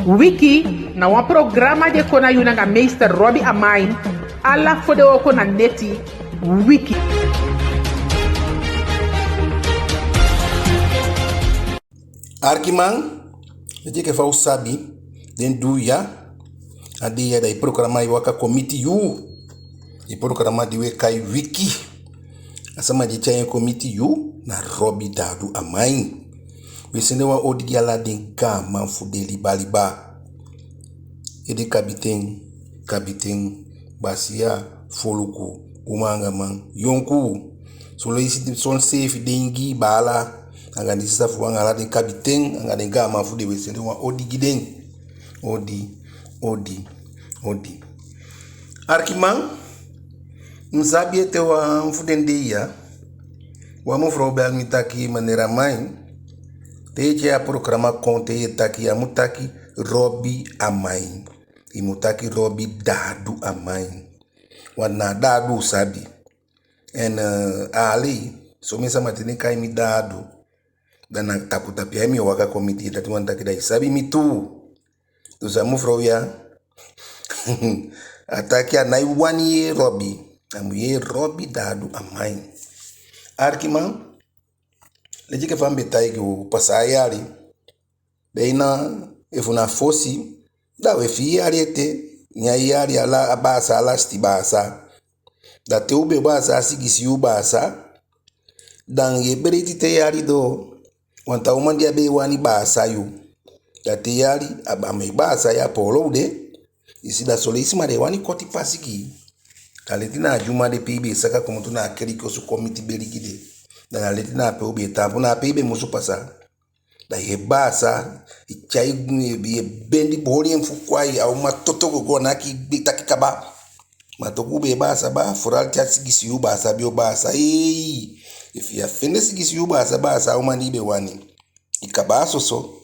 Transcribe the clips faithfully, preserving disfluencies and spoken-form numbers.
Wiki na wan programa di e kon na yu nanga meester Robbie Amain, ala fodewooko na neti. Wiki. Arkiman, leti enke fa u sabi, den dei ya, a dei ya da i programa e waka kon miti yu. I programa di we kai Wiki. A sama di e tyai en kon miti yu na Robbie Dadu Amain. We sende wan odi gi ala den gaaman fu den liba liba. Ede kabiten, kabiten, basiya, foluku, uman anga man, yonkuu. Son leisi, son seefi den Ingii baala, anga den sisa fu u anga ala den kabiten, anga den gaaman fu den, we sende wan odi gi den. Odi, odi, odi. Arkiman, mi sabi ete wan fu den dei ya, wan mevrouw bel mi taki, meneer Amain, te i e tyai a programa kon, te i e taki, ya mu taki Robbie Amain. I mu taki Robbie Dadu Amain. Want na a Dadu u sabi. En, eh, a alei, somen sama te den kai mi Dadu, da na tapu tapu ya mi o waka kon miti i, dati wani taki da i sabi mi tuu. Dus a mevrouw ya, a taki a nái wani yee Robbie, a mu yee Robbie Dadu Amain. Arkiman, leti enke fa mi be taigi u, pasa a yali, bijna, efu na fosi, da we fii yali ete, nyan yali, ala a baasa, a lasiti baasa. Da te u be baasa a sigisi yuu baasa, da yu e beleiti te yali doo, want a uman di á be e wani baasa yu. Da te yali, a be e baasa yu, a poolo u de. I si, da son leisi ma den e wani koti pasi gi i. Da leti na a dyuma de pe i be e saka komoto na a keliki osu kon miti beli gi den. Da na leti na a pe u be e taampu, na a pe i be musu pasa. Da yu e baasa, i tyai, yu e bendi, holi en fu kwai, a uman toto gogo, a naki, be taki kaba. Ma toku u be e baasa baa, vooral te a sigisi yuu baasa be o baasa, ei. Efu yu á fende sigisi yuu baasa, baasa a uman di i be wani, i kaba a soso.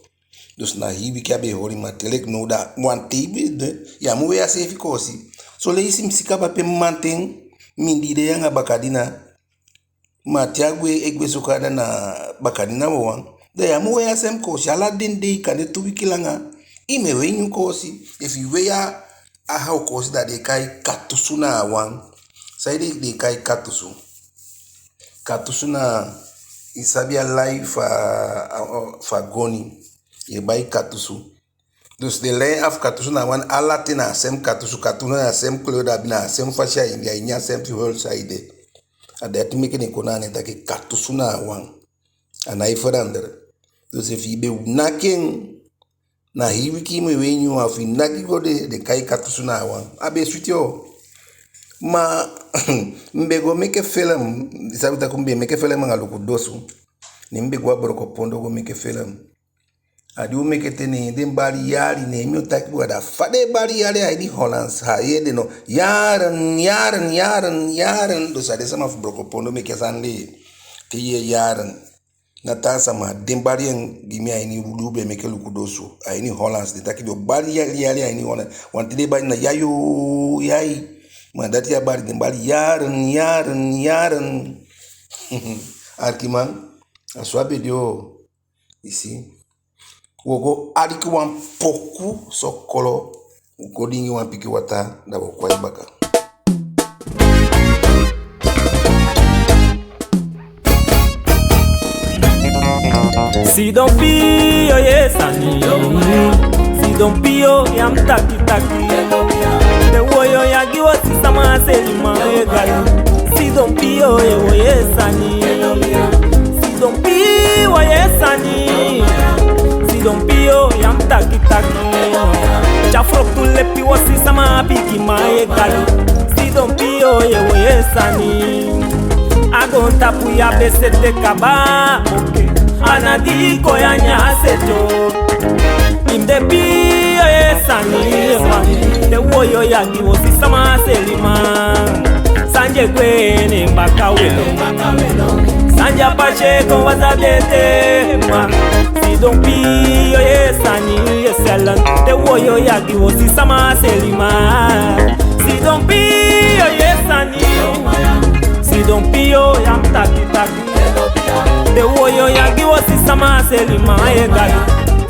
Dus na hii wiki a be e holi, ma te leki now da wan tei be de, yu á mu wei a seefi koosi. Son leisi mi si kaba pe mamanten, mindii de yu anga bakadina. Ma te a gwe, e gwe so kaa, da na bakadina wawan. Da yu á mu wei a sem koosi, ala den dei, kande tu wiki langa, i mu e wei nyun koosi. Efu i wei a, a hau koosi, da den e kai katusu na a wan. Saide den e kai katusu? Katusu na, i sabi a lai fu a, a, a, fu a goni, yu e bai katusu. Dus den lai fu katusu na a wan, ala ten na a sem katusu, katusu na a sem kleur, da a be na a sem fasi, a ini, a ini a sem huls a e de. A dati meke den kon na a nen taki katusu na a wan. A nái verander. Dus efu i be naki en, na hii wiki i mu e wei nyun wan, efu i naki go de, den kai katusu na a wan. A be switi o. Ma mi be go meke felem, i sabi taki mi be meke felem anga Luku Dosu. Ne mi be go a Brokopondo go meke felem. A di u meke te, ne den bali yali, ne mi o taki bun, da fa den e bali yali a ini Hollands, a yee den no. Jaren, jaren, jaren, jaren. Dus a den sama fu Brokopondo meke a sani de. Te i yee jaren, na taa sama, den bali en gi mi a ini, di u be meke Luku Dosu, a ini Hollands, den taki den o bali yali, yali a ini Hollands. Want te den bali na yayo, yai. Ma dati a bali, den bali jaren, jaren, jaren. Arkiman, a so a be de o. I si. Wo go aliki wan poku sokolo, wo go dingi wan pikin wataa, da wo kon baka. Sidon pii, o yee sani. Sidon pii, o yee sani. Sidon pii, o yee, o yee sani. Sidon pii, o yee sani. Sidon pii, o yee sani. Tya frotu lepi, wo si sama bigi man e gadu. Sidon pii, o yee, o yee sani. A goontapu ya be sete kaba. A ná di i kon ya nyan a sete o. I mu de pii, o yee sani, e man. Te wo yee ogii, wo si sama seli man. Sani e gwe, ne en baka we lon. Sani a pasa e kon, wan sani de te, man. Sidon pii, o yee sani, e seli. Te wo yee ogii, wo si sama seli man. Sidon pii, o yee sani. Sidon pii, o yee sani. Te wo yee ogii, wo si sama seli man, e gadu.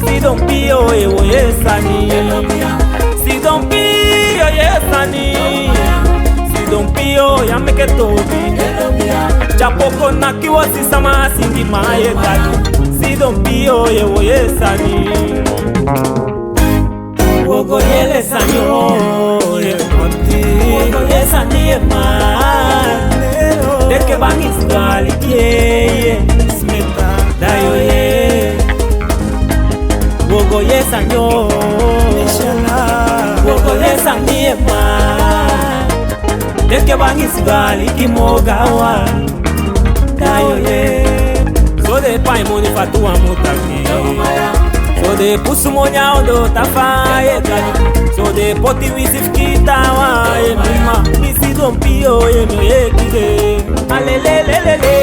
Sidon pio, e woye sani. Sidon pio, ye sani. Sidon pio, ya meke tobi. Chapo kon naki wosi sama singi ma ye taki. Sidon pio, e woye sani. Wogo yele sani o, ye konti. Wogo ye sani ye ma. Deke bangi sali kie ye. Smita. Da yo ye. Wogo ye sani o. Wogo ye sani ye ma. Deke bangi sali ki mogawa. Da yo ye. So de pai moni fatu a mutaki. So de pusu moni a ondo tafa ye kani. So de poti wisi fkita wa ye mima. Mi sidon pio ye mi ye kide. Alelelelele.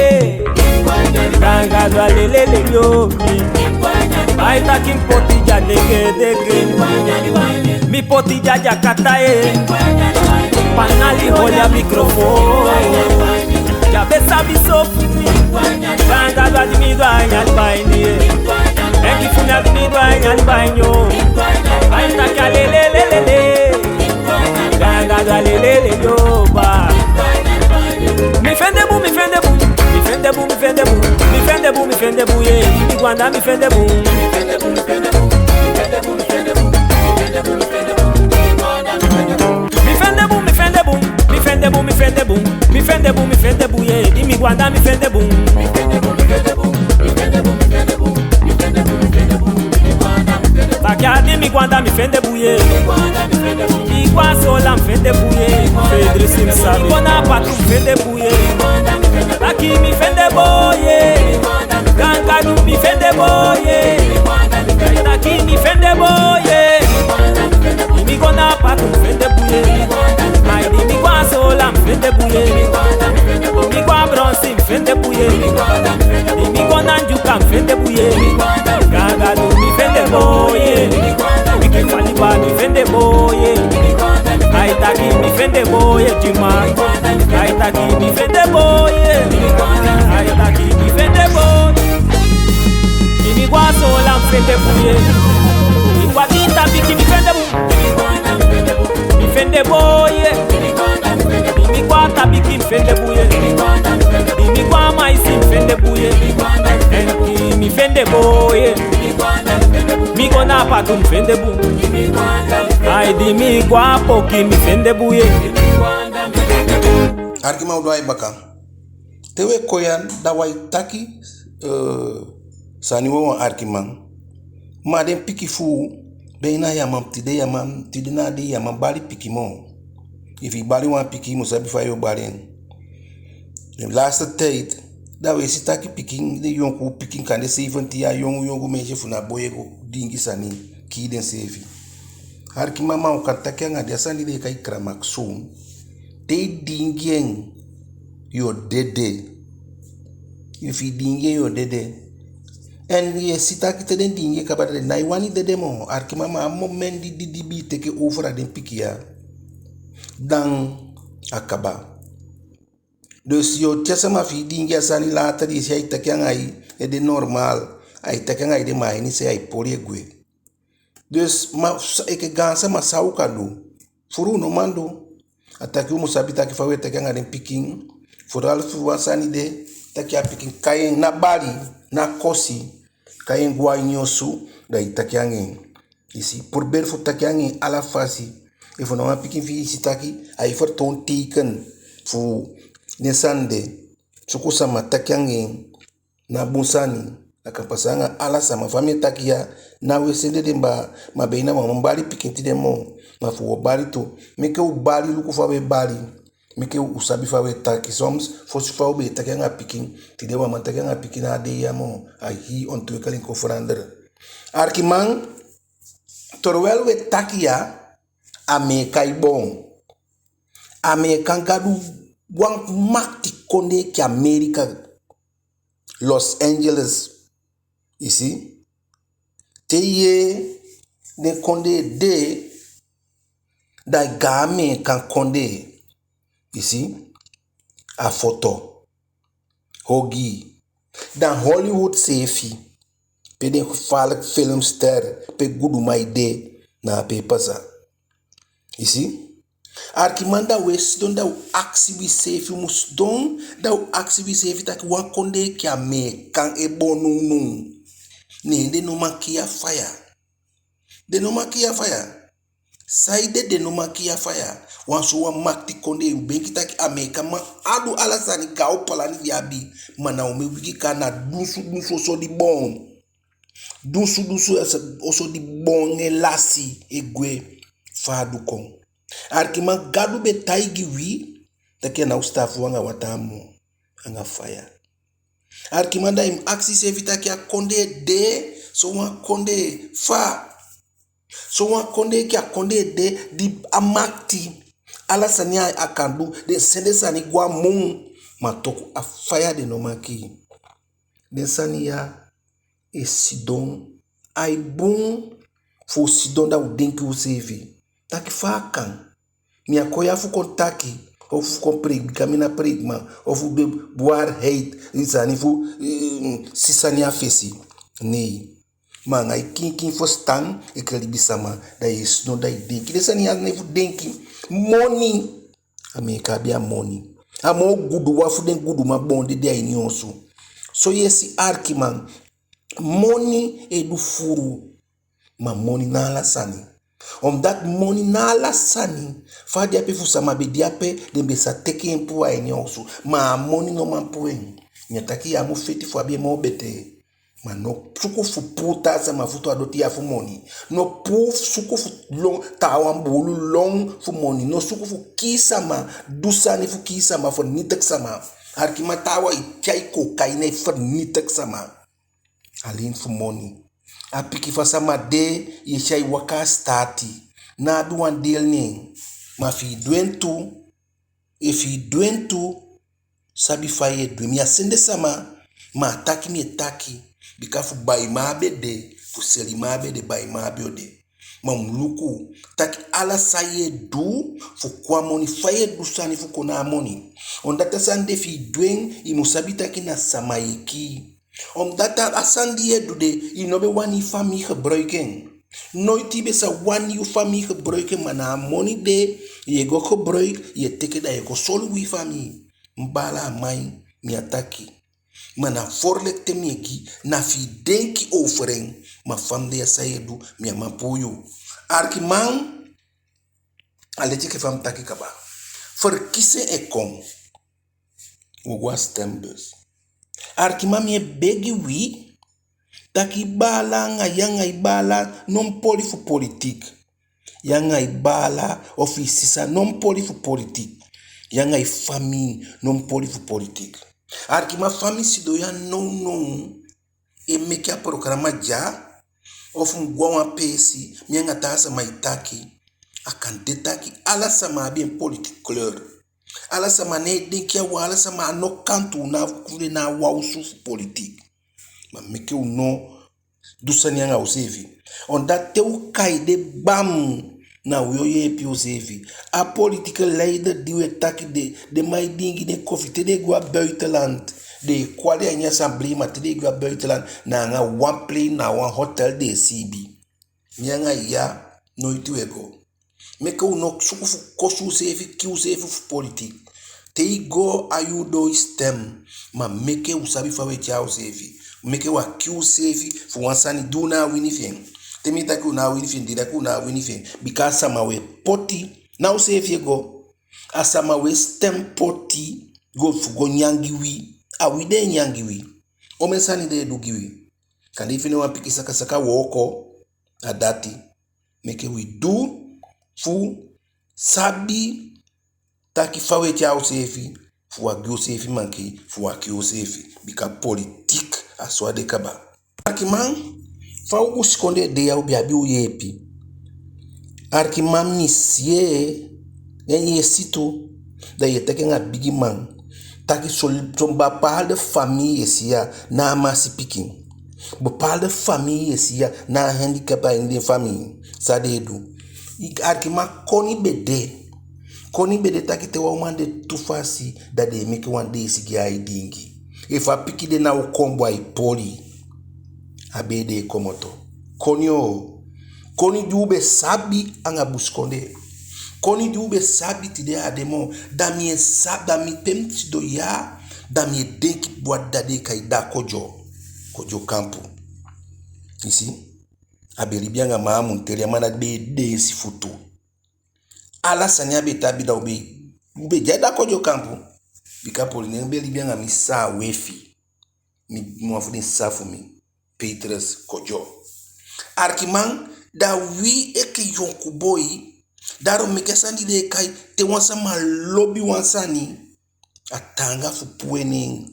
Ganga do alelele yo. Ai taki mi poti dya degedege. Mi poti dya dya kata e. Panali holi a mikrofon. Dya be sabi so fu mi. Ganga do a di mi do a nyali bai ni e. Enki fu mi a di mi do a nyali bai nyo. Ai taki alelelelele. Ganga do alelele yo ba. Mi fende bun, mi fende bun, mi fende bun, mi fende bun, mi fende bun, mi fende bun, ye. Mi gwanda, mi fende bun. Mi fende bun, mi fende bun, mi fende bun, mi fende bun, mi fende bun, ye. Di mi gwanda, mi fende bun. Taki a di mi gwanda, mi fende bun ye. Mi gwa Soolan, mi fende bun ye. Fedri Simsa, mi go na Patu, mi fende bun ye. Taki mi fende bun ye. Gankadu, mi fende bun ye. Taki mi fende bun ye. Mi go na Patu, mi fende bun ye. Ai di mi gwa Soolan, mi fende bun ye. Mi gwa Bronsi, mi fende bun ye. Di mi go na Ndyuka, mi fende bun ye. Gagadu, mi fende bun ye. Bigi Faliba, mi fende bun ye. Ai taki mi fende bun ye, Jima. Ai taki mi fende bun ye. Ai taki mi fende bun ye. Di mi gwa Soolan, mi fende bun ye. Di mi gwa Tabiki, mi fende bun. Mi fende bun ye. Di mi gwa Tabiki, mi fende bun ye. Di mi gwa Maisi, mi fende bun ye. Enki, mi fende bun ye. Mi go na Patu, mi fende bun. Ai di mi gwa Poki, mi fende bun ye. Arkiman, u daai baka. Te u e kon ya, da u e taki, eh, sani, u wan arkiman. Ma den pikin fu u, bijna ya man, tide ya man, tide na a dei ya man bali pikin moo. Efu i bali wan pikin, i mu sabi fa yo bali en. Den laatste tijd, da u e si taki pikin, den yonkuu pikin, kande zeventien yaa, yongu yongu meisje fu na boi e go diingi sani, kii denseefi. Arkiman, ma u kan taki anga den, a sani den e kai Kramaksoon. Te i diingi en, yo dede. Efu i diingi en, yo dede. En ye si taki te den diingi en kaba, da den nái wani dede moo. Arkiman, ma a moment di, di, di bi teke over a den pikin ya, dan a kaba. Dus yo tyai sama fi i diingi a sani, later di i si ai taki anga i, e de normaal. Ai taki anga i de, ma a ini se ai poli e gwe. Dus, ma, enke gaansama, san u kan du? Furu u no man du. A taki u mu sabi taki fa u e taki anga den pikin. Vooral fu wan sani de, taki a pikin kai en, ná bali, ná kosi, kai en go a ini osu, da i taki anga en. I si, probeer fu taki anga en ala fasi. Efu na wan pikin fi i si taki ai vertoon teken fu den sani de, suku sama taki anga en. Na bun sani, a kan pasa anga ala sama. Fa mi e taki ya, ná u e sende den baa, ma bijna u á man bali pikin tide moo. Ma fu u o bali tu, meke u bali, luku fa u e bali. Meke u sabi fa u e taki. Soms, fosi fa u be e taki anga pikin, tide u á man taki anga pikin na a dei ya moo. A hii ontwikkeling kon verander. Arkiman, terwijl u e taki ya, Ameekan e boon. Ameekan gadu wan makiti kondee enke Amerika. Los Angeles, i si. Te i yee den kondee de, da i go a Ameekan kondee, i si. A foto, ogii. Da Hollywood seefi, pe den gevaarlijk filmster, pe guduman e de, na ape e pasa. I si? Arkiman, da u e sidon, da u akisi wiseefi, u mu sidon, da u akisi wiseefi taki wan kondee enke Ameekan e boon nownow. Ne den no man kii a faya. Den no man kii a faya. Saide den no man kii a faya? Wan sowan makiti kondee, u denki taki Ameekan man du ala sani, gaan palani di a abi. Ma na omen wiki kaba na dunsu dunsu oso di boon. Dunsu dunsu oso di boon e lasi e gwe. Fa a du kon? Arkiman, Gadu be taigi wi taki a ná o sitaafu u anga wataa moo, anga faya. Arkiman, da i mu akisi iseefi taki a kondee de, sowan kondee fa? Sowan kondee enke a kondee de, di a makiti, ala sani a, a kan du, den sende sani go a mun, ma toku a faya den no man kii. Den sani ya e sidon. Ai bun fu u sidon da u denki useefi taki fa a kan. Mi á kon ya fu kon taki, ofu fu kon preiki, bika mi na preikiman, ofu be waarheid, i sani fu, eh, si sani a fesi. Nee. Ma anga i kiinkiin fusutan enke libisama, da i e sidon da i denki. Den sani ya ná fu denki. Moni. Ameekan abi a moni. A moo guduwan fu den guduman boon dede a ini osu. So i e si, arkiman, moni e du fuu. Ma moni ná ala sani. Omdat moni ná ala sani. Fa a de ape, fu sama be de ape, den be sa teke en puu a ini a osu. Ma a moni no man puu en. Mi á taki yu á mu feti fu abi en moo betee. Ma no suku fu puu taa sama futu a doti ya fu moni. No puu suku fu lon taawan buulu lon fu moni. No suku fu kii sama, du sani fu kii sama, vernietig sama. Arkiman, taawan e tyai cocaïne e vernietig sama. Alleen fu moni. A pikin fu a sama de, i e si ai waka a sitaati. Ná abi wan deel neen. Ma efi i du en tu, efi i du en tu, sabi fa i e du en. Mi á sende sama, ma a taki mi e taki. Bika fu baiman á be de, fu seliman á be de, baiman á be o de. Ma u mu luku taki ala san i e du fu kon a moni, fa i e du sani fu kon na a moni. Omdat a sani de, efi i du en, i mu sabi taki na sama i e kii. Omdat a sani di i e du de, i no be wani i famii gebruik en. Noiti i be sa wani i famii gebruik en, ma na a moni de i e go gebruik, i e teke, da i e go solugu i famii. Mi baala, a man, mi á taki. Ma na voorlichting mi e gi, na fi i denki over en. Ma fa mi de ya, san i e du, mi á man puu yu. Arkiman, a leti enke fa mi taki kaba. Verkiezing e kon. U o go a stembus. Arkiman, mi e begi wi, taki i baala anga yu anga i baala no mu poli fu politiek. Yu anga i baala ofu i sisa no mu poli fu politiek. Yu anga i famii no mu poli fu politiek. Arkiman, fa mi sidon ya nownow e meke a programa dya, ofu mi go a wan peesi, mi anga taa sama e taki, a kan de taki ala sama abi en politiek kleur. Ala sama ná e denki a wan, ala sama á no kan tu, na fu den na a wan osu fu politiek. Ma meke u no du sani anga useefi. Omdat te u kai de bam, na u o yeepi useefi. A politieke leider di u e taki de, den man e diingi den koffie, te den e gwe a buitenland, den e kwali a ini assemblee, ma te den e gwe a buitenland, na anga wan plane, na wan hotel den e siibi. Mi anga yu ya, noiti u e go. Meke u no suku fu kosi useefi, kii useefi fu politiek. Te i go a yuu doo, i stem, ma meke u sabi fa u e tyai useefi. Meke u á kii useefi fu wan sani di u ná a wini fi en. Te mi taki u ná a wini fi en, di taki u ná a wini fi en. Bika a sama u e poti, ná useefi e go. A sama u e stem poti go fu go nyan gi wi. A wi den e nyan gi wi. Omen sani den e du gi wi. Kande i fende wan pikin sakasaka wooko, a dati. Meke wi du fu sabi taki fa u e tyai useefi, fu u á gi useefi mankei, fu u á kii useefi. Bika politiek a so a de kaba. Arkiman, fa u busikondee de ya, u be abi u yeepi. Arkiman, mi si en, en yu e si tu, da yu e taki anga bigiman taki son, son bepaalde famii yu e si ya, na a masi pikin. Bepaalde famii yu e si ya, na a handicap a ini den famii. San den e du? Arkiman, koni be de. Koni be de taki te wan uman de tu fasi, da den e meke wan deesi gi en, ai diingi. Efu a pikin de na u kombo, ai poli. a be e dee komoto. Koni o, koni di u be sabi anga busikondee. Koni di u be sabi, tide a á de moo. Da mi e sa, da mi pe mi sidon ya, da mi e denki bun a dda di e kai Da Kodyo, Kodyo Kampu. I si? A be libi anga Man Amunteli, a man dati be e deesi futu. Ala sani a be e abi, da u be, u be de a Da Kodyo Kampu. Bika poli, ne mi be libi anga mi sisa a wefi. Mi, mi wan fu den sisa fu mi, Petrus Kodyo. Arkiman, da wi enke yonku boi, daarom meke a sani di den e kai, te wan sama lobi wan sani, a taanga fu puu en nen.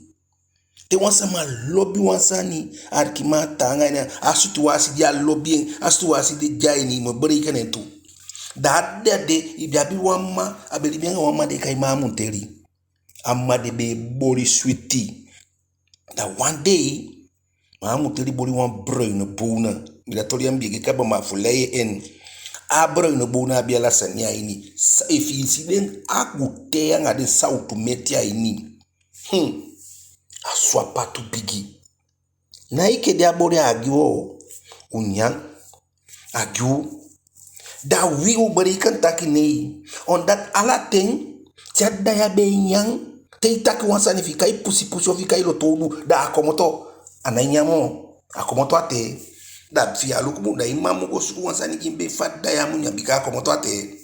Te wan sama lobi wan sani, arkiman, a taanga ini en, a situwasi di a lobi en, a situwasi di de a ini, i mu bereiken en tu. Da a dda de, i be abi wan mma, a be libi anga wan mma di e kai Man Amunteli. A mma de be e boli switi. Da wan dei, Man Amunteli boli wan bruine bonen. Mi, da toli ya mi be e gi kaba, ma fu lei en. A bruine bonen abi ala sani a ini. Sa, efi i si den agutee anga den sawtu meti a ini. Hmm. A swapatu bigi. Ná enke di a boli a gi u, u nyan. A gi u. Da wi u bereiken taki nei. Omdat ala ten, te a dda ya be e nyan, te i taki wan sani, efi i kai pusipusi ofu i kai lotowdu, da a komoto. A nái nyan moo. A komoto a tee. Da fi i á luku bun, da i mma mu go suku wan sani gi en bee, fa a dda ya mu nyan, bika a komoto a tee.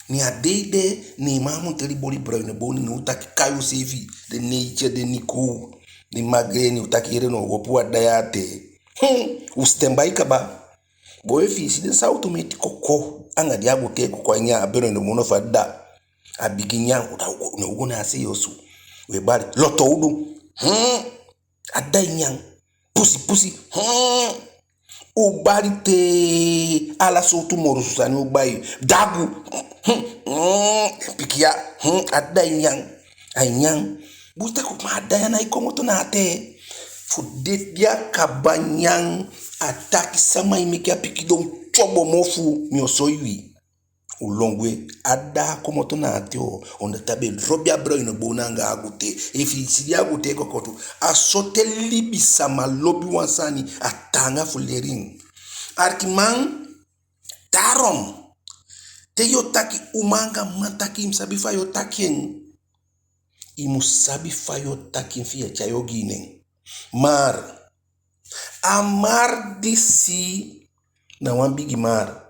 Ne a dei de, ne Man Amunteli boli bruine bonen, ne u taki kai useefi, den Neitje, den Nico, den Magre, ne u taki yee, no, u opo, a dda ya a tee. Hmm, u sten bai kaba. Boi, efi i si den sawtu meti koko anga den agutee koko a ini a bruine bonen fu a dda, a bigin nyan, u da u go, ne u go na a sei osu. U e bali, lotowdu. Hmm. A dda e nyan. Pusipusi. Hmm. U bali te ala sowtu morosu sani u bai. Dagu. Hmm. Hmm. Pikin ya. Hmm. A dda e nyan. Ai nyan. Bun, taki, ma a dda ya nái komoto na a tee. Fu di a kaba nyan, a taki: Sama e meke a pikin don tyobo mofu, mi o soi wi. U lon gwe. A dda á komoto na a tee o, omdat a be lobi a bruine bonen anga a agutee. Efi i si di a agutee koko tu, a so te libisama lobi wan sani, a taanga fu leli en. Arkiman, daarom, te yu o taki uman anga man taki, i mu sabi fa yu o taki en. I mu sabi fa yu o taki en fi i á tyai ogii nen. Maar a maar disi na wan bigi maar.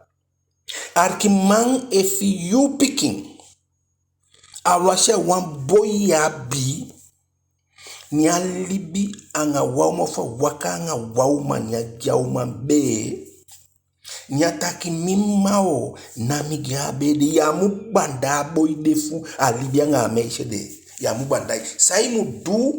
Arkiman, efi yu pikin, awasi a wan boi i abi, ne a libi anga wan uman ofu a waka anga wan uman, ne a gi a uman bee, ne a taki: Mi mma o, na mi gi en a bee de. Yu á mu banda a boi de fu a libi anga a meisje de. Yu á mu banda en. San i mu du,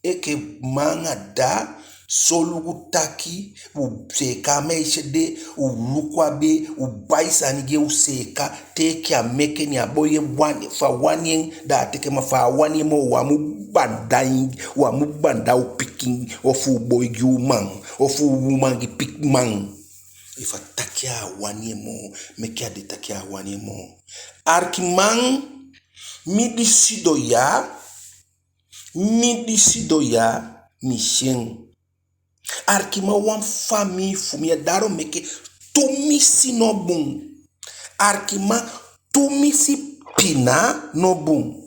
enke mma anga dda, solugu taki u seeka a meisje de, u luku a bee, u bai sani gi en, u seeka, te enke a meke, ne a boi e wani, efu a wani en, da a teke, ma efu a á wani en moo, u á mu banda en, u á mu banda u pikin ofu u boi gi uman, ofu u uman gi pikin man. Efu a taki a á wani en moo, meke a de taki a á wani en moo. Arkiman, mi di sidon ya, mi di sidon ya, mi si en. Arkiman, wan famii fu mi ya, daarom meke tumisi no bun. Arkiman, tumisi pina no bun.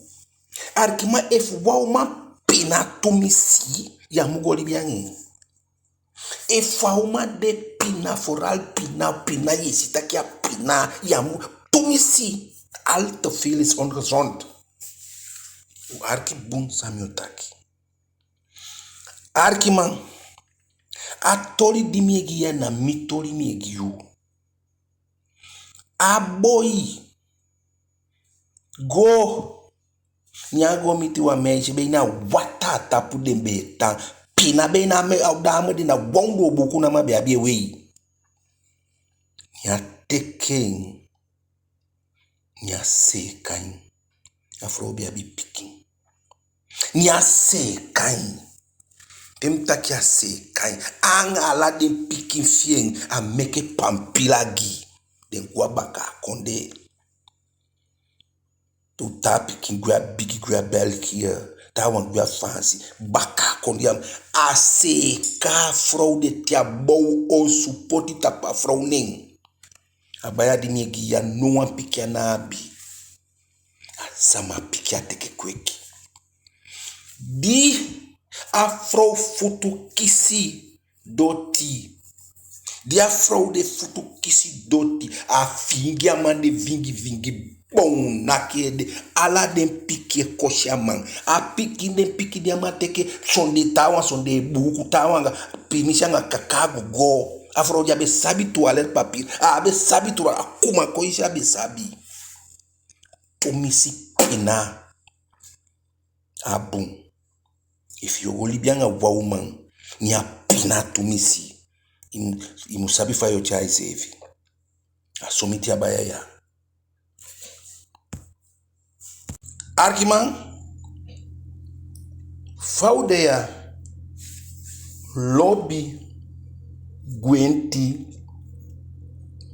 Arkiman, efu wan uman pina tumisi, yu á mu go libi anga en. Efu a uman de pina, vooral pina, pina, yu e si taki a pina, yu á mu, tumisi, al te veel is ongezond. U arki bun san mi o taki. Arkiman, a toli di mi e gi ya, na mi toli mi e gi yu. A boi go, ne a go miti wan meisje, be na wataa tapu den be e tan. Pina be na a me, a dame de na wan ondoo buuku namo a be abi e wei. Ne a teke en, ne a seeka en. A frow be abi pikin. Ne a seeka en. Te mi taki a seeka en, anga ala den pikin fi en, a meke pampila gi. Den gwe a bakaa kondee. Tu taa pikin gwe a bigi, gwe a België. taawan gwe a Faansi. Baka a kondee ya, a seeka a frow de te a bow osu poti tapu a frow nen. A baya di mi e gi ya, ná wan pikin a ná abi. A sama pikin a teke kweki. Di a frow futu kisi doti. Di a frow de futu kisi doti, a fiingi a man de vingi vingi, bon, naki ede. Ala den pikin e kosi a man. A pikin, den pikin di a man teke, son de taawan, son de e buuku taawan anga pimisi anga kakaagogo. A frow di á be sabi toiletpapier, á be sabi toilet, a kuma koisi a be sabi. Tumisi pina. A bun. Efu yu o go libi anga wan uman, ne a pina tumisi, i mu, i mu sabi fa yu o tyai iseefi. A so mi te a baya ya. Arkiman, fa u de ya, lobi, gwenti,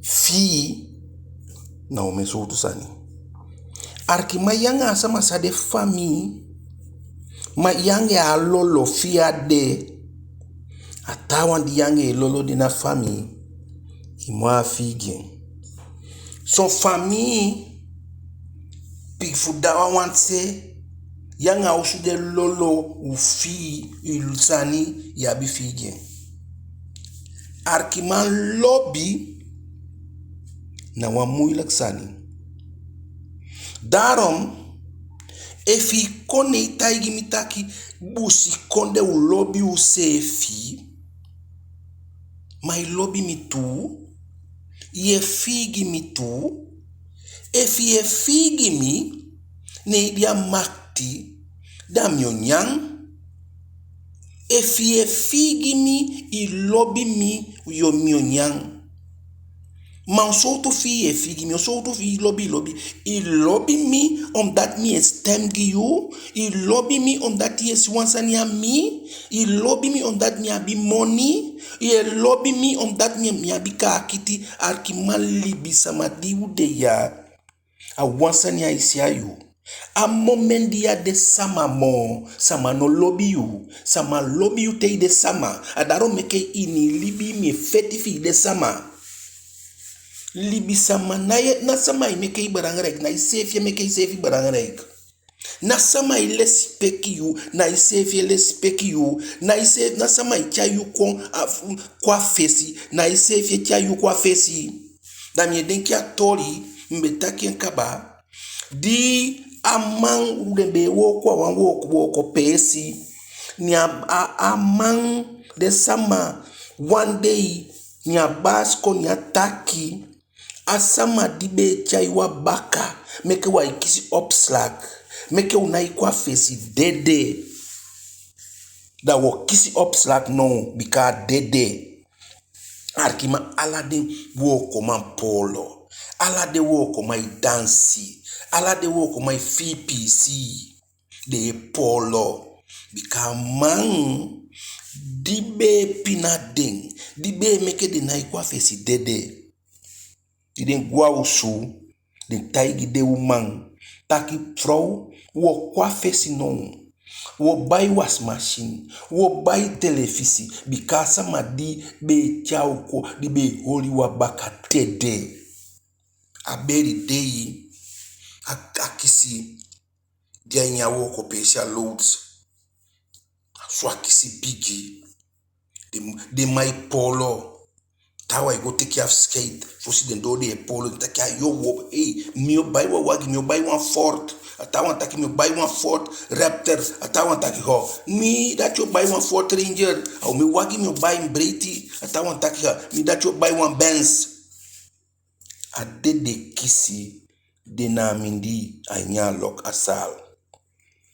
fii, na omen sowtu sani. Arkiman, yu anga a sama sa de famii, ma yu anga en á lolo, fii á de. A taawan di yu anga en e lolo de na famii, i mu abi fii gi en. Son famii, pikin fu da wan wan se, yu anga a osu de lolo, u fii, u sani, yu abi fii gi en. Arkiman, lobi na wan moeilijk sani. Daarom, efu i kon ne i taigi mi taki, busikondee, u lobi useefi, ma i lobi mi tu, i e fii gi mi tu. Efu i e fii gi mi, ne i de a makiti, da mi o nyan. Efu i e fii gi mi, i lobi mi, yo, mi o nyan. Ma on sowtu fii i e fii gi mi, on sowtu fii, i lobi, i lobi. I lobi mi omdat mi e stem gi yu. I lobi mi omdat i e si wan sani a mi. I lobi mi omdat mi abi moni. I e lobi mi omdat mi, mi abi kaakiti. Arkiman, libisama di u de ya, a wan sani ai si a yu. A momenti di yu á de sama moo, sama no lobi yu. Sama lobi yu te i de sama. A daarom meke ini i libi i mu e feti fi i de sama. Libisama ná e, ná sama e meke i belangrijk, na iseefi e meke iseefi belangrijk. Ná sama e lesipeki yu, na iseefi e lesipeki yu. Na iseefi, ná sama e tyai yu kon a, kon a fesi, na iseefi e tyai yu kon a fesi. Da mi e denki a toli, mi be taki en kaba. Di a man, den be e wooko a wan wooko, wooko peesi. Ne a, a, a man, den sama, wan dei, ne a baasi kon, ne a taki, a sama di be e tyai u a baka, meke u á e kisi opslag, meke u nái kon a fesi, dede. Da u o kisi opslag now, bika a dede. Arkiman, ala den wookoman poolo. Ala den wookoman e dansi. Ala den wookoman e fii piisii. Den e poolo. Bika a man di be e pina den, di be e meke den nái kon a fesi, dede. Di den go a osu, den taigi den uman taki, frow, u o kon a fesi now. U o bai wasimasin, u o bai telefisi, bika a sama di be e tyai u kon, di be e holi u a baka, dede. A beli dei, a, a kisi, di a ini a wooko peesi a loods. So a kisi bigi. Den, den man e poolo. Taawan e go teke afscheid. Fosi den doo den e poolo. Den taki a yo wo, ei, mi o bai wan wagi, mi o bai wan Ford. A taawan taki mi o bai wan Ford Raptor. A taawan taki ho, mi dati o bai wan Ford Ranger. A omen wagi mi o bai, mi breiti. A taawan taki ha, mi dati o bai wan Benz. A dede kisi de na a mindii, a ini a lok, a saal.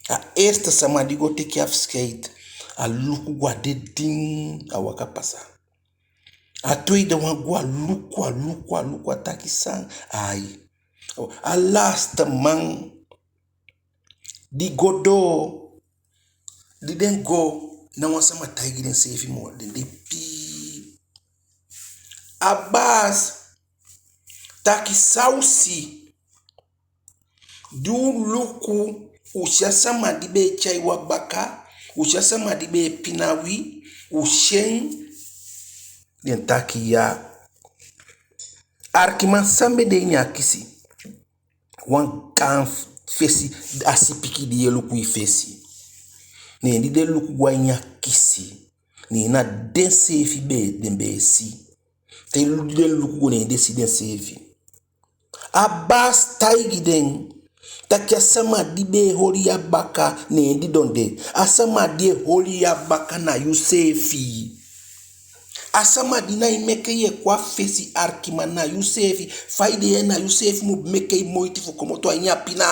A eerste sama di go teke afscheid, a luku go, a de din, a waka pasa. A tweede wan go, a luku, a luku, a luku, a taki san, ai. A laatste man di go doo, di den go, ná wan sama taigi denseefi moo, den de pii. A baasi taki san u si, di u luku, U si a sama di be e tyai u a baka, u si a sama di be e pina wi, u si en. Den taki ya. Arkiman, san be de ini a kisi? Wan gaan fesi, a sipiki di e luku i fesi. Ne di den luku go a ini a kisi, ne na denseefi be, den be e si. Te den luku go, ne den si denseefi. A baasi taigi den taki a sama di be e holi yu a baka, ne en didon de. A sama di e holi yu a baka na yuseefi. A sama di nái meke yu e kon a fesi, arkiman, na yuseefi. Fa i de ya, na yuseefi mu meke i moiti fu komoto a ini a pina.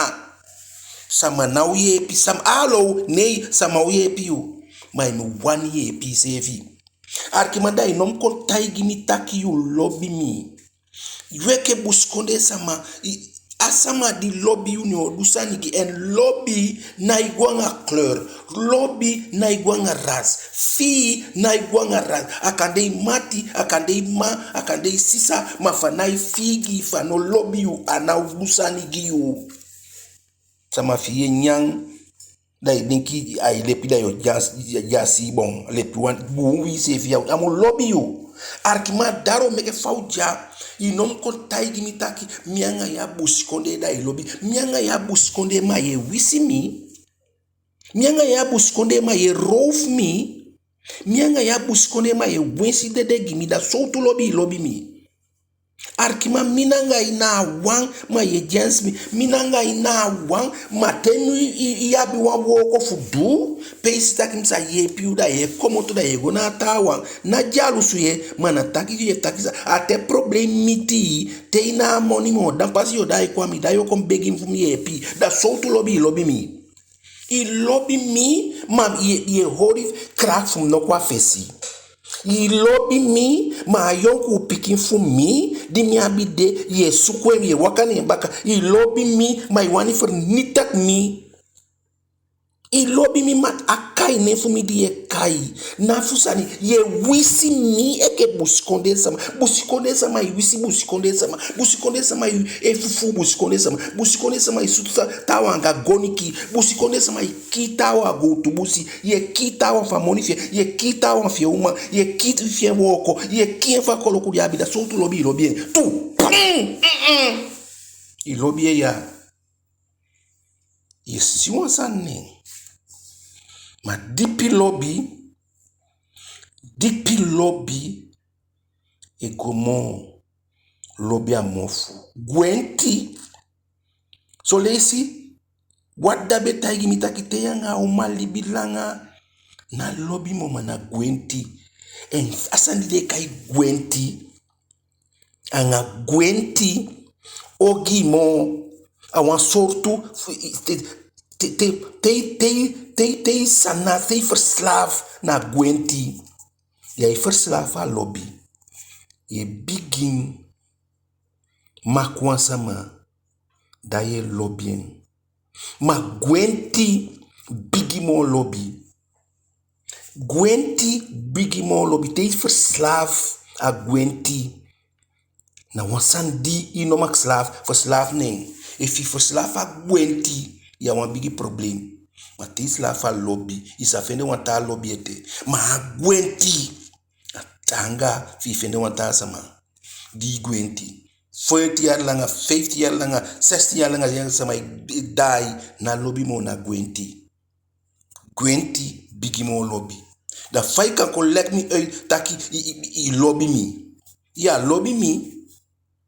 Sama ná o yeepi sama. Alo, nei, sama o yeepi yu. Ma i mu wani yeepi iseefi. Arkiman, da i no mu kon taigi mi taki yu lobi mi. Yu enke busikondee sama, i, a sama di lobi yu, ne en o du sani gi i. En lobi nái go anga kleur. Lobi nái go anga ras. Fii nái go anga ras. A kan de i mati, a kan de i mma, a kan de i sisa, ma fa a nái fii gi i, fa a no lobi yu, a ná o du sani gi yu. Sama fi i e nyan, da i denki ai lepi, da yu o dyasi, dyasi bon. Lepi wan bun wi seefi ya, a mu lobi yu. Arkiman, dati o meke fa u de ya, i no mu kon taigi mi taki mi anga yu a busikondee, da i lobi. Mi anga yu a busikondee, ma yu e wisi mi. Mi anga yu a busikondee, ma yu e roof mi. Mi anga yu a busikondee, ma yu e wensi dede gi mi. Da sowtu lobi i lobi mi? Arkiman, mi nanga yu na a wan, ma yu e dyasi mi. Mi nanga yu na a wan, ma te mi, i, i abi wan wooko fu du, pe i si taki mi sa yeepi yu, da yu e komoto, da yu e go na a taawan. Ná dyalusu ye, ma na taki yu e taki sa. A te problem miti i, te i ná a moni moo, dan pas yu o daai kon a mi, da yu o kon begi mi fu mi yeepi. Da sowtu lobi i lobi mi? I lobi mi, ma yu e, yu e holi kracht fu mi no kon a fesi. I lobi mi, ma a yonkuu pikin fu mi di mi abi de, yu e suku en, yu e waka na en baka. I lobi mi, ma i wani vernietig mi. I lobi mi, ma a kai nen fu mi di yu e kai, na fu sani? Yu e wisi mi enke busikondee sama. Busikondee sama e wisi busikondee sama. Busikondee sama e, e fufuu busikondee sama. Busikondee sama e sutu sa, taawan anga goni kii. Busikondee sama e kii taawan a gowtu busi. Yu e kii taawan fu a moni fi en. Yu e kii taawan fi en uman. Yu e kii fi en wooko. Yu e kii en fu a koloku di a abi. Da sowtu lobi i lobi en? Tu. Pum! Mm-mm. I lobi en ya. Yu e si wan sani nen. Ma dipi lobi, dipi lobi e go moo lobi a mofu. Gwenti. Son leisi, wan dda be taigi mi taki te yu anga a uman libi langa, ná lobi moo, ma na gwenti. En a sani di den e kai gwenti, anga gwenti ogii moo. A wan sowtu fu, te, te, te, te, te, te, te i sana, te i verslaaf na gwenti. Ya e verslaaf a lobi. Yu e bigin maki wan sama, da yu e lobi en. Ma gwenti bigi moo lobi. Gwenti bigi moo lobi. Te i verslaaf a gwenti, na wan sani di i no mag slaaf, verslaaf na en. Efu i verslaaf a gwenti, yu a wan bigi problem. Ma te i slaaf a lobi, i sa fende wan taa lobi ete. Ma a gwenti, a taanga fi i fende wan taa sama di i gwenti. Veertien jaar langa, vijftien jaar langa, zestien jaar langa, yu anga sama e daai, ná lobi moo, na gwenti. Gwenti bigi moo lobi. Da fa i kan kon leg mi uit taki i, i, i lobi mi? Ya lobi mi?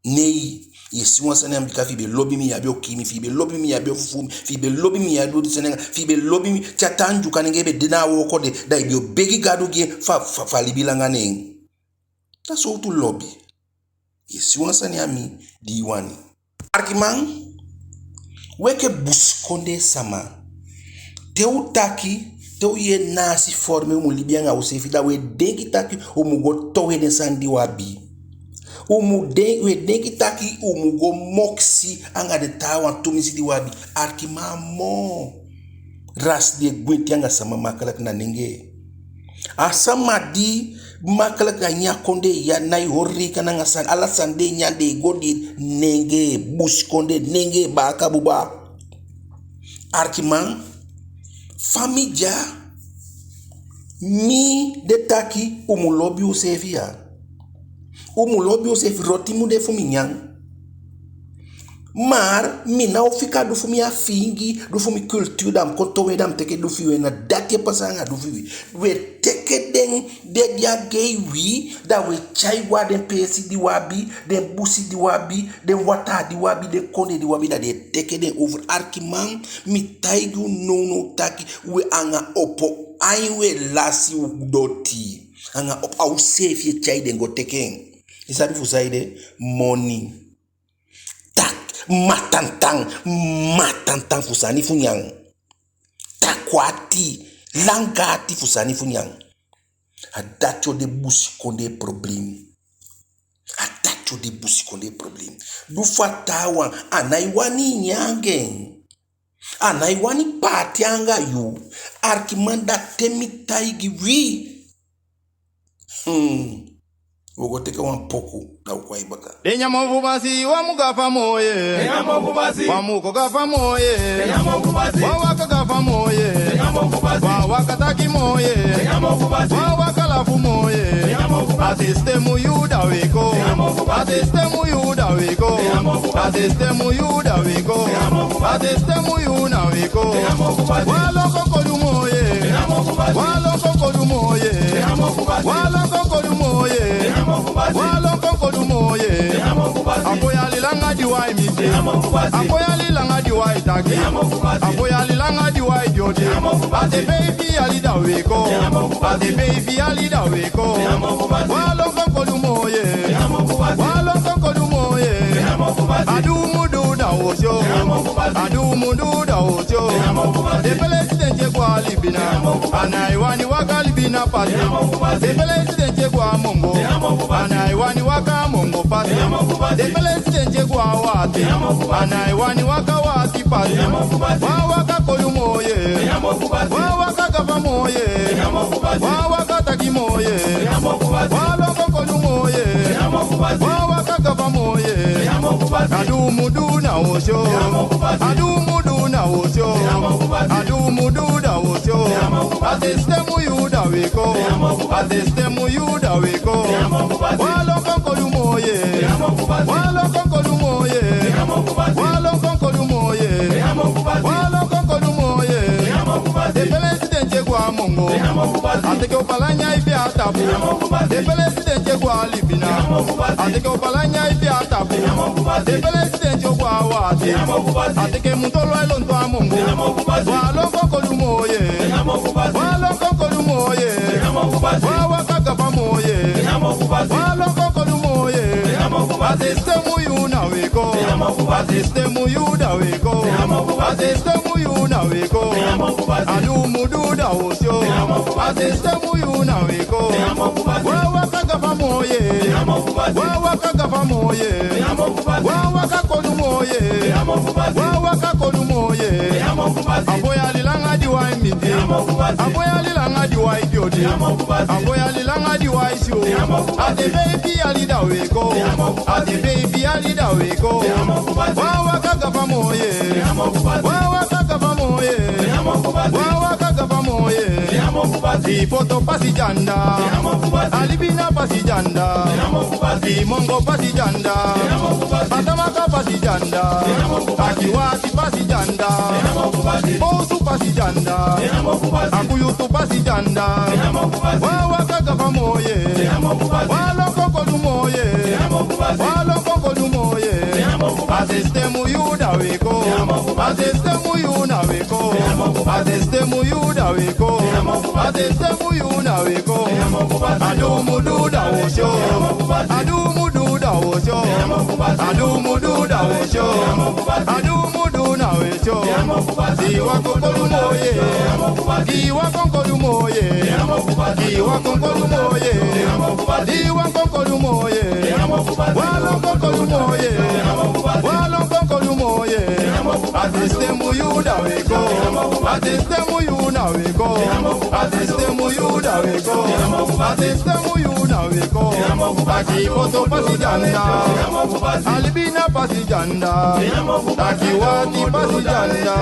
Nei. Yu e si wan sani a mi, bika fi i be lobi mi, yu á be o kii mi. Fi i be lobi mi, yu á be o fufuu mi. Fi i be lobi mi, yu á be o du sani anga. Fi i be lobi mi, te a taa Ndyuka nenge be de na a wooko de, da i be o begi Gadu gi en fu a, fu a, fu a libi langa neen. Da sowtu lobi? Yu e si wan sani a mi di i wani. Arkiman, wi enke busikondee sama, te u taki, te u yee naasi forme, u mu libi anga useefi, da wi e denki taki u mu go towe den sani di u abi. U mu den, wi e denki taki u mu go mokisi anga den taawan tumisi di u abi. Arkiman, a moo. Ras di e gwenti anga sama makkelijk na nenge. A sama di makkelijk a ini a kondee ya, nái holi rekening anga sani, ala sani den e nyan, den e go, di nenge, busikondee nenge, baaka buba. Arkiman, fa mi de ya, mi de taki u mu lobi useefi ya. U mu lobi useefi, roti mu de fu mi nyan. Maar mi ná o fika du fu mi a fiingi, du fu mi kulturu, da mi kon towe, da mi teke du fi wi. Na dati e pasa anga du fi wi. Wi e teke den dede a gei wi, da wi e tyai go a den peesi di wi abi, den busi di wi abi, den wataa di wi abi, den kondee di wi abi, da den e teke den over. Arkiman, mi taigi u nownow taki wi anga opo ain wi e lasi u doti. Anga opo ain useefi e tyai den go teke en. I sabi fu saide? Moni. Tak, matantan, matantan fu sani fu nyan. Takuu ati, langa ati fu sani fu nyan. A dati o de busikondee problem. A dati o de busikondee problem. Du fu a taawan, a nái wani i nyan anga en. A nái wani paati anga yu. Arkiman, da te mi taigi wi. Hmm. Wi o go teke wan poku, da u kon a i baka. A kon yali langa di wai misi. A kon yali langa di wai taki. A kon yali langa di wai dyoti. A de beibi yali da wi e kon. A de beibi yali da wi e kon. Wan lon kon kolu moo ye. Wan lon kon kolu moo ye. A di u mu du da u o si o. A di u mu du da u o si o. Den peresidenti e go a Libina. A nái wani waka Libina pasi. Den peresidenti e go a Mongo. A nái wani waka Mongo pasi. Den peresidenti e go a Waati. A nái wani waka Waati pasi. Wan waka kolu moo ye. Wan waka gafa moo ye. Wan waka taki moo ye. Wan lon kon kolu moo ye. Wan waka gafa moo ye. A di u mu du na u o si o. A di u mu du na u o si o. A di u mu du da u o si o. A sistemu yu da wi e kon. A sistemu yu da wi e kon. Wan lon kon kolu moo ye. Wan lon kon kolu moo ye. Wan lon kon kolu moo ye. Wan lon kon kolu moo ye. Den peresidenti e go a Mongo. A teke Obalanya ipi a tapu. Den peresidenti e go a Libina. A teke Obalanya ipi a tapu. Den peresidenti e go a Waati. A teke Mutolu e lontu a Mongo. Wan lon kon kolu moo ye. Wan lon kon kolu moo ye. Wan waka gafa moo ye. Wan lon kon kolu moo ye. A sistemu yu na wi e kon. A sistemu yu da wi e kon. A sistemu yu na wi e kon. A di u mu du da u o si o. A sistemu yu na wi e kon. Wan waka gafa moo ye. Wan waka gafa moo ye. Wan waka kolu moo ye. Wan waka kolu moo ye. A kon yali langa di wai miti. A kon yali langa di wai dyoti. A kon yali langa di wai A de beibi yali da wi e kon. A de beibi yali da wi e kon. Wan waka gafa moo ye. Wan waka gafa moo ye. Wan waka gafa moo ye. Di poto pasi dyanda. A Libina pasi dyanda. Di Mongo pasi dyanda. A Tamaka pasi dyanda. A Kiwati pasi dyanda. Di Bowsu pasi dyanda. A Kuyutu pasi dyanda. Wan waka gafa moo ye. Wan lon kon kolu moo ye. Wan lon kon kolu moo ye. A sistemu yu da wi e kon. A sistemu yu na wi e kon. A sistemu yu da wi e kon. A sistemu yu na wi e kon. A di u mu du da u o si o. A di u mu du da u o si o. A di u mu du da u o si o. A di u mu du na wi e kon. Di wan kon kolu moo ye. Di wan kon kolu moo ye. Di wan kon kolu moo ye. Di wan kon kolu moo ye. Wan lon kon kolu moo ye. Wan lon kon kolu moo ye. A sistemu yu da wi e kon. A sistemu yu na A we go, a sistemu Yuda we go, a sistemu Yuda we go, pasi foto pasi janda, alibina pasi janda, taki wati pasi janda,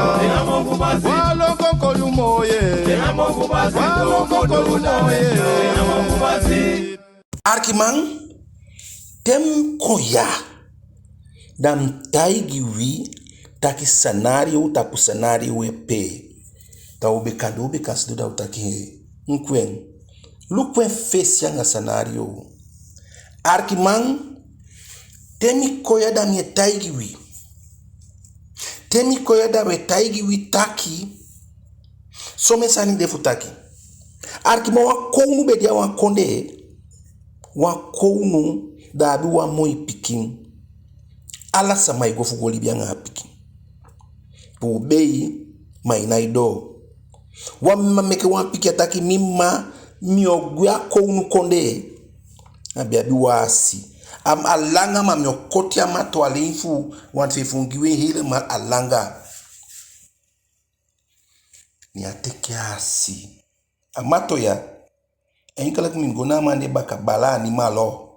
walo kokolu moye, walo kokolu moye. Arkiman, te mi kon ya, da mi taigi wi taki scenario tapu scenario e pee. Da u be kan du, u be kan sidon, da u taki, ee, luku en, luku en fesi anga scenario. Arkiman, te mi kon ya da mi e taigi wi. Te mi kon ya da mi e taigi wi taki somen sani de fu taki. Arkiman, wan kownu be de a wan kondee, wan kownu, da a abi wan moi pikin. Ala sama e go fu go libi anga a pikin. Puu bei, ma i nái doo. Wan mma meke wan pikin, a taki: mi mma, mi o gwe a kownu kondee. A be abi wan asi. A, a langa, ma mi o koti a mato alleen fu, want fu, fu gi wi helemaal a langa. Ne a teke a asi. A mato ya, enke leki mi go na a man de baka, bala animal.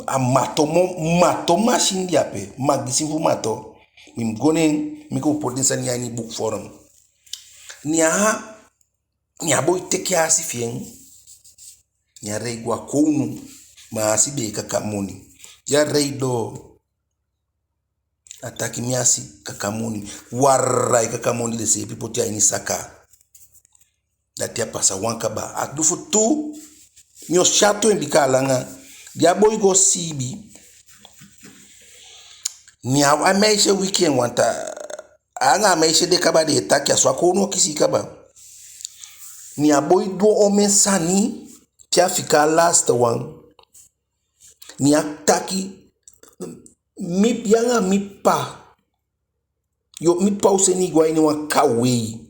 A mato mo, mato masin de ape, magazine fu mato. Mi go neen, mi kon poti den sani ya a ini boekvorm. Ne a, ne a boi teke a asi fi en, ne a rei go a kownu, ma a asi be e kaka moni. Di a rei doo, a taki: mi asi kaka moni. Wara, ai kaka moni, den seefi poti a ini saka. Da te a pasa wan kaba, a du fu tu, mi o syatu en bika a langa. Di a boi go siibi, ne a meisje wiki en, want a anga a meisje de kaba, den e taki, a so a kownu o kisi kaba. Ne a boi du omen sani, te a fika a laatste wan. Ne a taki: mi, yu anga mi ppa, yu, mi ppa o seni i go a ini wan kawei.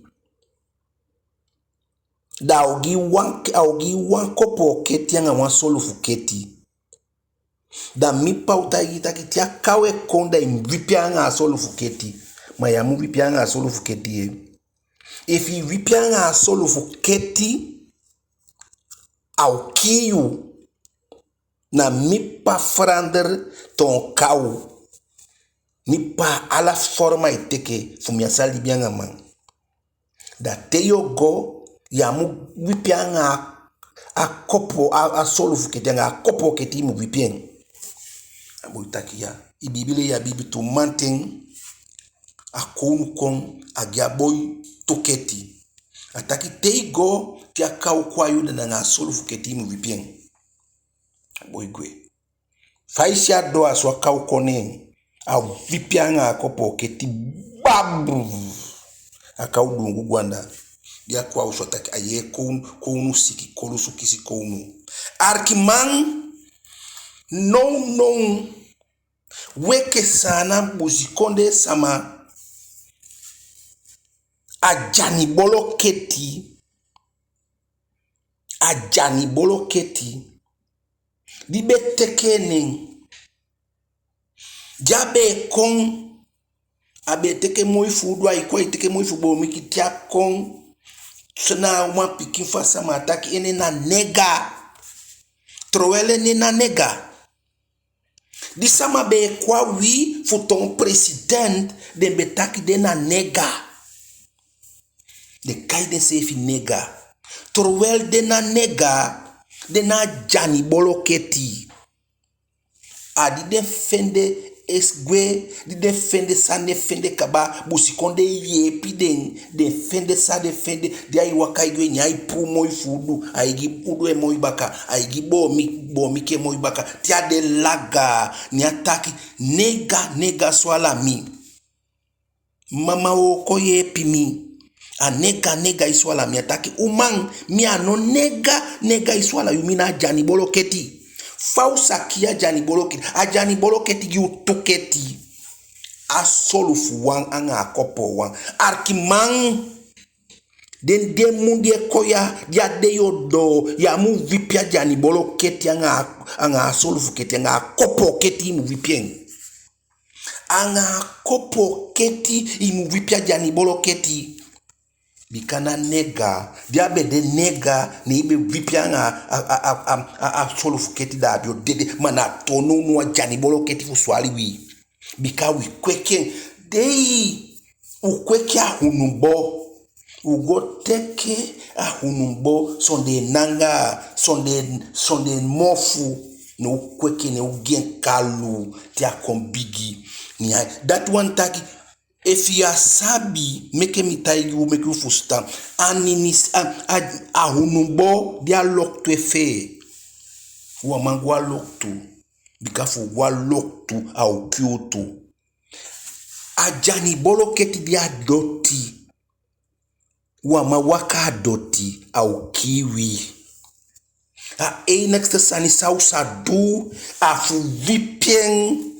Da a o gi wan, a o gi wan kopoo keti anga wan solufu keti. Da mi ppa o taigi i taki te a kaw e kon, da i mu wipi en anga a solufu keti. Ma yu á mu wipi en anga a solufu keti, ee. Efu i wipi en anga a solufu keti, a o kii yu. Na mi ppa verander toon kaw. Mi ppa, ala vorm ai teke fu mi á sa libi anga man. Da te yu o go, yu á mu wipi en anga a, a kopoo, a, a solufu keti, anga a kopoo keti i mu wipi en. A boi taki ya. I biibi, lei, i á biibi tu. Mamanten a kownu kon, a gi a boi tu keti. A taki te i go, te a kaw kon a yu, da na anga a solufu keti i mu wipi en. A boi gwe. Fa i si a doo, a so a kaw kon neen, a wipi en anga a kopoo keti, babu! A kaw duungu go anda. Di a kon a osu, a taki a yee kownu, kownu siki, kownu siki, kisi kownu. Arkiman, nownow, wi enke Saanan busikondee sama, a dyani boloketi, a dyani boloketi, di be teke en nen, di a be e kon, a be e teke moi fuudu, ai kon, ai teke moi fu boomiki, te a kon, so na a uman pikin fu a sama, a taki en nen na nega. Terwijl en nen na nega. Di sama be e kon a wi fu toon president, den be taki den na nega. Den kai denseefi nega. Terwijl den ná nega, den na dyani boloketi. A di den fende esgwe, di den fende san den fende kaba, busikondee yeepi den, den fende san den fende, di ai waka e gwe, ne ai puu moi fuudu, ai gi udu e moi baka, ai gi boomi, boomiki e moi baka, te a de laga, ne a taki, nega, nega swala mi. Mama wooko yeepi mi. A nega, nega e swala mi. A taki, uman, mi a no nega, nega e swala yu, mi na a dyani boloketi. Fa u sa kii a dyani boloketi? A dyani boloketi gi u tu keti. A solufu wan anga a kopoo wan. Arkiman, den dei mun di e kon ya, di a dei o doo, yu á mu wipi a dyani boloketi anga, anga a solufu keti, anga a kopoo keti i mu wipi en. Anga a kopoo keti i mu wipi a dyani boloketi. Bika na nega, di a be de nega, ne i be wipi anga a, a, a, a, a, a solufu keti, da a be o dede, ma na a toon nownow a dyani boloketi fu swali wi. Bika wi kweki en. Dei, u kweki a hunubo. U go teke a hunubo, sondee nangaa, sondee, sondee mofu. Ne u kweki en, ne u gi en kalu, te a kon bigi. Ni a, dati wani taki, efu yu á sabi, meke mi taigi u, meke u fusutan. A nini s-, a, a, a hunubo di a loktu e fee. U á man go a loktu. Bika fu u go a loktu, a o kii u tu. A dyani boloketi di a doti. U á man waka a doti, a o kii wi. A enigste sani san u sa du, a fu wipi en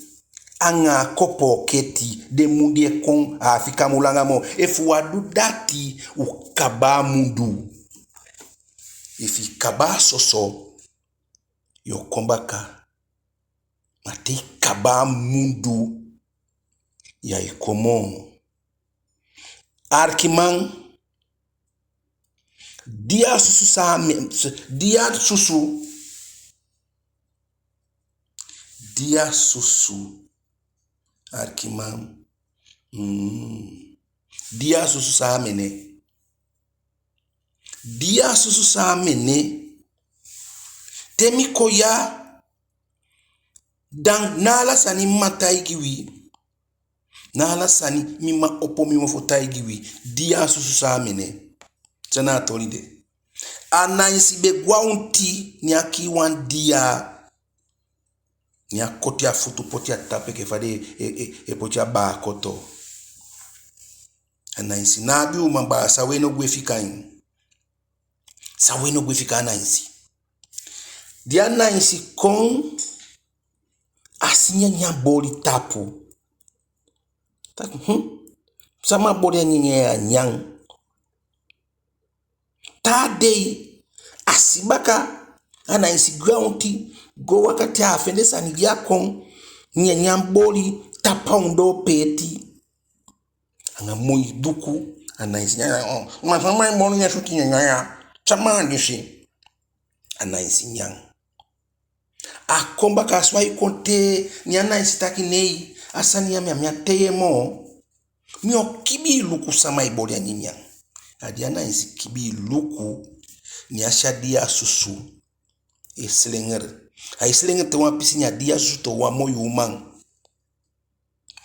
anga a kopooketi, den mun di e kon, a á fika mu langa moo. Efu u á du dati, u kaba a mundu. Efu i kaba a soso, yu o kon baka. Ma te i kaba a mundu, ya e kon moo. Alikiman, di a susu san a me-, s-, di a susu, di a susu, alikiman, mm, di a susu san a mene. Di a susu san a mene. Te mi kon ya, dan na ala sani mi man taigi wi. Na ala sani mi man opo mi mofu taigi wi. Di a susu san a mene. San na a toli de. Anainsi be go a onti, ne a kii wan dia. Ne a koti a futu poti a tapu enke fa den e, e, e poti a baakoto. Anainsi ná abi uman baa, san we no gwe fika en. San we no gwe fika Anainsi. Di Anainsi kon, a si nyanyan boli tapu. Taki, hm, sama boli a nyanyan ya nyan. Taa dei, a si baka, Anainsi gwe a onti, go waka te a fende sani di a kon, nyanyan boli tapu a ondoo peeti. Anga moi buku, Anainsi nyan. Oh, ma sama e boli den switi nyanyan ya? Sama a disi? Anainsi nyan. A kon baka, a so ai kon te, ne Anainsi taki nei, a sani ya mi á, mi á tei en moo. Mi o kibii luku sama e boli a nyanyan. A di Anainsi kibii luku, ne a si a dia susu e slenger. Ai slenger te wan pisi, ne a dia susu toon wan moi uman.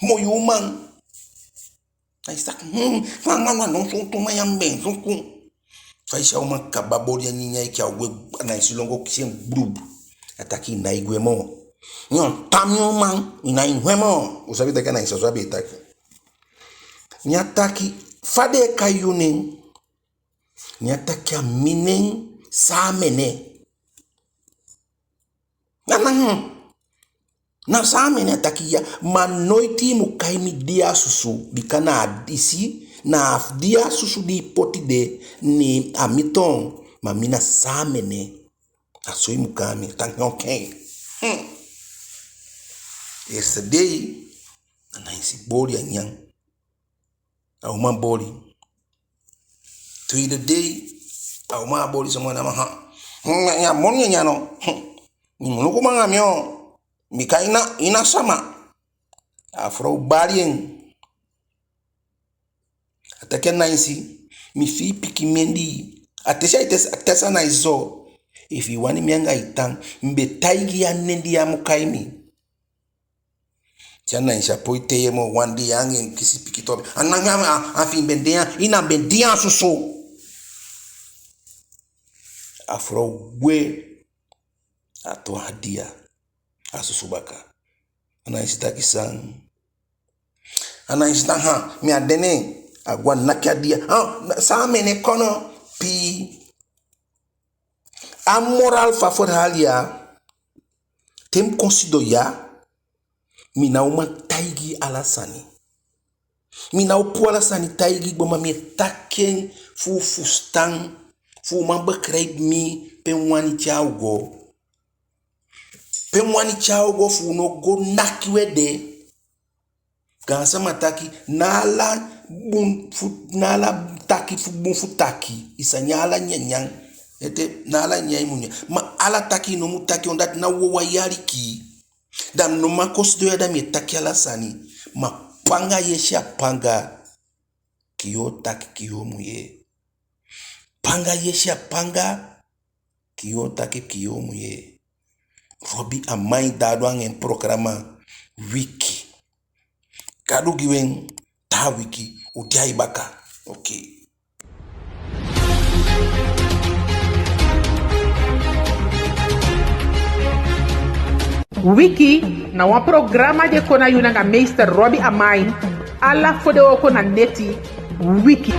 Moi uman. Anainsi taki, hm, fa anga wan non sowtu man ya mi be e suku. Fa i si a uman kaba boli a nyanyan enke a we, Anainsi lon go kisi en gbulub. A taki i nái gwe moo. Nyon tan mi uman, i nái gwe moo. U sabi taki Anainsi, a so a be e taki. Ne a taki, fa den e kai yu nen? Ne a taki a mi nen Saamene. Na, na, hm. Na Saamene? A taki ya, ma noiti i mu kai mi dia susu, bika na a disi, na a dia susu di i poti de, ne a mi toon, ma mi na Saamene. A so i mu kai mi. A taki oké. Hm. Esde, Anainsi boli a nyanyan. A uman boli. Tweede dei, a uman á boli so moo, na man ha. Hm, ya, ya moni nyanyan no. Hm. Mi mu luku man anga mi o. Bika i na, i na sama. A frow bali en. A taki Anainsi, mi fii pikin mendii. A tesi, ai tesi, a tesi Anainsi so. Efi i wani mi anga i tan, mi be taigi i a nen di i á mu kai mi. Te Anainsi á poi tei en moo, wan dei anga en kisi pikin tobi. A na, a, a, a fi i be de ya, i na be dia susu. A frow gwe. A toon a dia. A susu baka. Anainsi taki san? Anainsi taki ha, mi á de ne en. A go a naki a dia. Ha, Saamene, kon no. Pii. A moraal fu a verhaal ya, te mi kon sidon ya, mi ná o man taigi ala sani. Mi ná o puu ala sani taigi gwe, ma mi e taki en fu u fusutan, fu u man begrijp mi, pe mi wani tyai u go. Pe mi wani tyai u go, fu u no go naki u ede. Gaansama taki, na ala bun fu, na ala taki fu bun fu taki, i sa nyan ala nyanyan. Ete, na ala nyan i mu nyan. Ma ala taki i no mu taki, omdat na wawan yali kii. Da mi no man kon sidon ya da mi e taki ala sani. Ma panga yesi a panga, kiyoo taki kiyoo mu yee. Panga yesi a panga, kiyoo taki kiyoo mu yee. Robi Amain Dado anga en programa Wiki. Gadu gi u en, taa wiki u de ya baka. Oké. Wiki na wan programa di e kon na yu nanga meester Robi Amain, ala fodewooko na neti. Wiki.